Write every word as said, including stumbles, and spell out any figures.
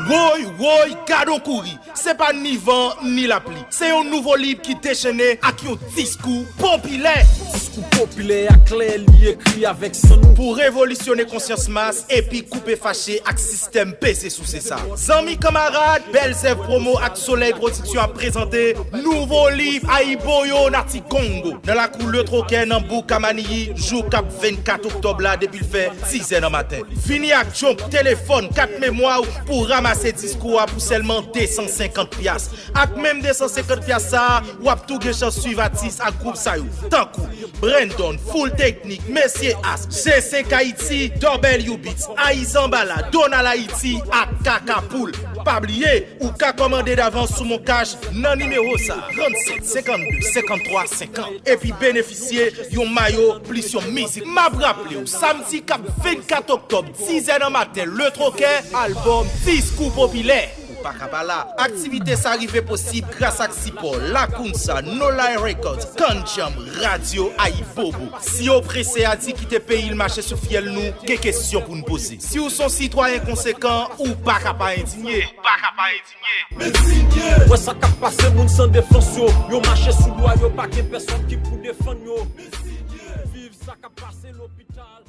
Woy, woy, gadon kouri. Se pa ni van, ni lapli. Se yon nouvo liv ki dechennen ak yon diskou popilè. Diskou popilè a klè, li ekri avèk san nou. Pou revolisyone konsyans mas epi koupe fache ak sistèm peze souse sa. Zanmi kanmarad, Bèl Zèv Pwomo ak Solèy Pwodiksyon ap prezante nouvo liv Ayiboyo Nati Kongo nan lakou Le Troquet nan bouk a Maniyi, jou k ap vennkat oktòb la depi l fè dizè nan maten. Vini ak djòb, telefòn, kat memwa w pou ranmase diskou a pou sèlman de san senkant pyas. Ak menm de san senkant pyas sa a, w ap tou gen chans swiv atis ak gwoup sa yo, tankou Brandon, Full Technique, Mesye As, G senk Haiti, W Beats, Ayizan Bala, Donald Haiti ak Kaka Poul. Pa bliye, ou ka kòmande davans sou Moncash nan nimewo sa a, trannsèt senkannde senkanntwa senkant, epi benefisye yon mayo plis yon mizik. M ap raple w, samdi k ap vennkat oktòb, dizè nan maten, Le Troquet, albòm Diskou Popilè. Ou pa ka pa la. Aktivite sa rive posib gras ak sipò Lakounsa, No Lie Records, Kanjam, Radyo Ayibobo. Si yo prese a di kite peyi l mache sou fyèl nou, gen kesyon pou n poze. Si w s on sitwayen konsekan, ou pa ka pa endinye. Pa ka pa endinye. Wè sa k ap pase moun san defans yo. Yo mache sou dwa yo, pa gen pèsonn ki pou defann yo. Viv sa k ap pase lopital.